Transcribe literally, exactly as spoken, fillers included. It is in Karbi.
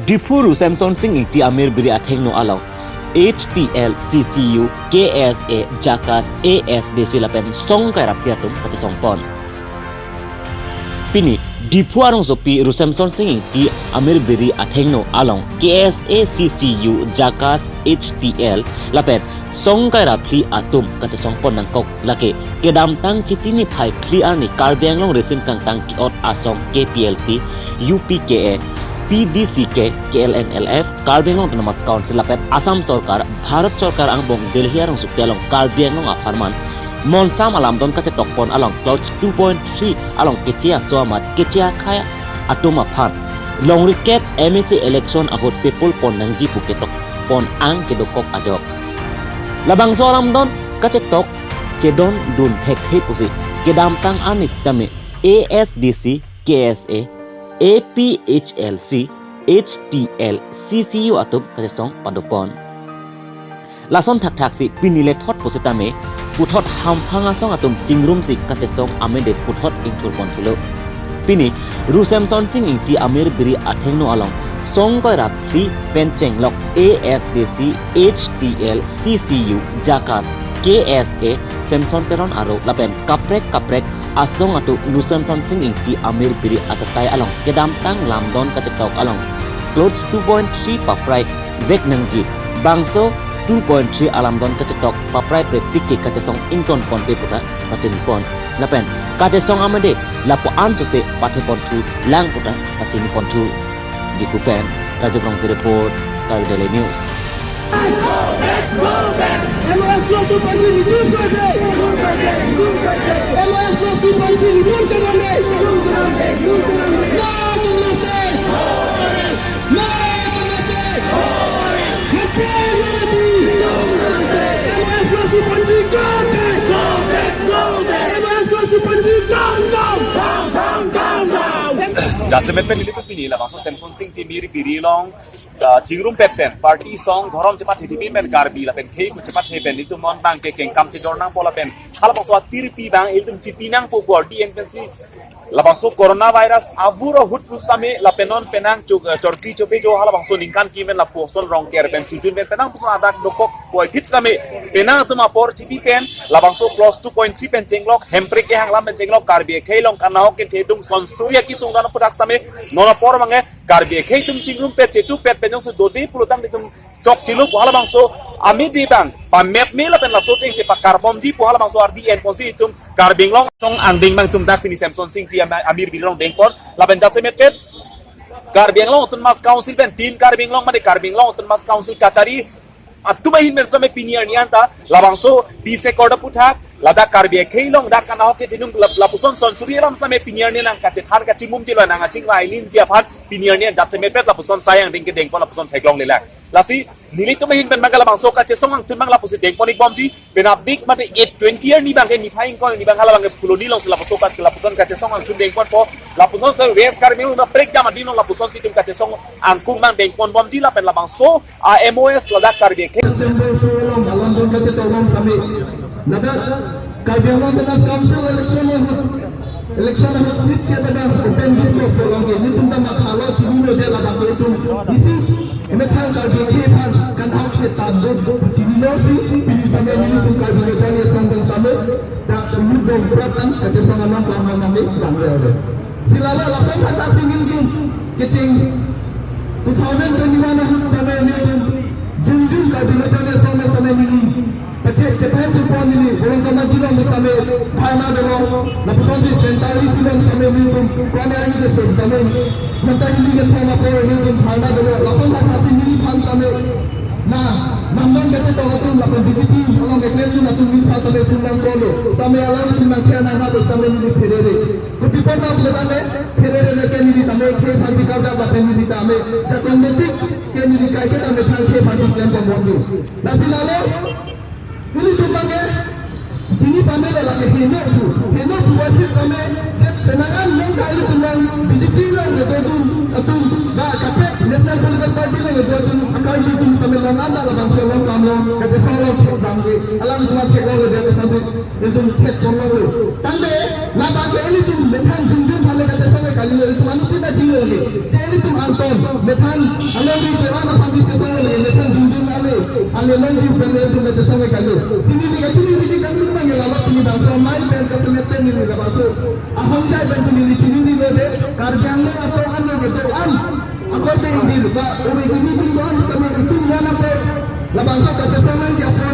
Diphu Ru Semsonsing Ingti Amir Biri athengno along H T L, C C U, K S A, JACAS, A S D C lapen song kairap atum kachesong pon. Pini Diphu arongsopi Ru Semsonsing Ingti Amir Biri athengno along K S A, C C U, JACAS, H T L lapen song kairap atum kachesong pon nangkok. Lake kedamtang Chiti niphai phli arni Karbi Anglong Risim Kangtang Ki-ot Asong, K P L T, U P K A, P D C K, K L N L F, Karbi Anglong Autonomous Council lapen Assam Sorkar, Bharat Sorkar angbong Delhi arongsopi along Karbi Anglong apharman monsam alamdon kachetok pon along clause two point three along keche aso amat keche akhei atum aphan longri kep M A C election ahut pepul pon nangji pu ketok pon ang kedokok ajok. Labangso alamdon kachetok chedondun thekthe pusi kedamtang arni sitame A S D C, K S A, A P H L C, H T L, C C U atum kachesong padopon. Lason thakthaksi pini lethot pusitame puthot hamphang asong atum chingrumsi kachesong amede puthot ingthur pon thulo. Pini Ru Semsonsing Ingti Amir Biri athengno along song kairap atum pen chenglok A S D C, H T L, C C U, JACAS, K S A, Semson Teron aro lapen kaprek kaprek asong atum Ru Semsonsing Ingti Amir Biri asatai along kedamtang lamdon kachetok along clause two point three paprai vek nangji, bangso two point three alamdon kachetok paprai prepik ke kachesong ington ponpe puta pachini pon. Lapen kachesong amede lapu-an sose pathe pon thulang puta pachini pon thu. Diphu pen Raju Rongpi report, Karbi Daily News. Jasemet pen nelitum pini labangso Semsonsing Ingti Amir Biri along, ah, chingrumpet pen party song dhorom chepathe tipi pen Karbi lapen khei ku chepathe pen nelitum non abang ke kengkam chejor nangpo lapen halabangso atirpi abang ilitum chipi nangpo pu ardi en pensi labangso coronavirus avur ahut pusitame lapen non penang chuk, eh, chorti chope jo halabangso ningkan kimi pen lapuson Rongker pen Chojun pen penang puson adak dokok puvoiphit sitame penang atum apor chipi pen labangso clause two point three pen chenglok, Hemprek kehang alam pen chenglok, Karbi akhei along kanahok kethedung son suri akesung dan aputhak sitame non apor abang ke Karbi akhei atum chingrumpet chetupet pen jongsi dode pulotangte itum chokchelo pu halabangso amidi abang pamepme lapen laso atengsi pakarbomji pu halabangso ardi en ponsi itum Karbi Anglong song angdeng abang itum dak pini Semsonsing Ingti Ama-, Amir Biri along dengpon lapen jasemet pen Karbi Anglong Autonomous Council pen Team Karbi Anglong mane Karbi Anglong Autonomous Council kachari atum ahin pen sitame pini arni anta labangso peace accord aputhak ladak Karbi akhei along dak kanahok kethedung lap-, lapuson son suri alam sitame pini arni nangkachethan kachimumji lo nangkachingvai linji aphan pini arni an jasemet pen lapuson sai angdeng kedengpon lapuson theklonglelang. Lasi nelitum ahin pen abang ke labangso kachesong angthun abang lapusi dengpon ikbomji, penap dik mate eight twenty arni abang ke niphai ingkoi arni abang halabang ke Phuloni alongsi lapuson ka-, lapuson kachesong angthun dengponpo, lapuson si West Karbi Anglong prekjam adim along lapusonsi itum kachesong angkung abang dengponbomji lapen labangso a M O S ladak Karbi akhei. September four along alamdon kachetok along sitame ladak Karbi Anglong Autonomous Council election along, election along seat ke tada open dukok pu along ke nelitum ta mathalo chinilo je labang ke itum isi emethang Karbi akhei aphan kanahok kethan do chinilo si pini sitame nelitum Karbi Lo Charli Asong pen sitame dak lut dong prat an kachesong along klam along nangli bang re. Si lalo lason thakthaksi nelitum kecheng two thousand twenty-one ahut sitame nelitum junjun Karbi Lo Charli Asong pen sitame neli pache chephan tu pon neli Borong Kamaji along sitame dharna dolo, lapusonsi Central Hills along sitame nelitum kwane ani ke sitame ghonta hini kethom apor nelitum dharna dolo, lason thakthaksi neliphan sitame na namdon kachetok atum lapen B J P along keklem atum neliphan sitame phone nangkoklo, sitame alanglitum nangpher nangha pu sitame neli pherere. Kopi apot ma pule tame pherere le ke neli tame khei aphansi kardap lapen neli tame jakong metik ke neli kaike tame thang khei aphansi klemponbomji. Lasi lalo ilitum abang ke chini pamelo lake heno pu, heno puvoiphit sitame je penang an long kai ilitum abang B J P along kedodun atum ba kaprek National Political Party Ilitum akarjudun kami long anda labangso along kam long kachesong along thek abang ke. Alanglitum athek longle de, sasi ilitum thek pon longle. Tangte labang ke ilitum methan jungjung aphan le kachesong ke kali lo, ilitum anuttin ta chinglo ke. Je ilitum angton methan alongri do-an aphan si chesong longle, methan jungjung ale, ale longji pen le ilitum kachesong ke kali lo. Si neli kachini riji kangtung abang ke lalo pini bangso amei pen kasemet pen neli labangso ahongjai pen si neli chinilo de, Karbi Anglong atum an lo ke do-an. Akorte ingjir ba ove kimi tum do-an sitame itum non apor labangso kachesong nangji apor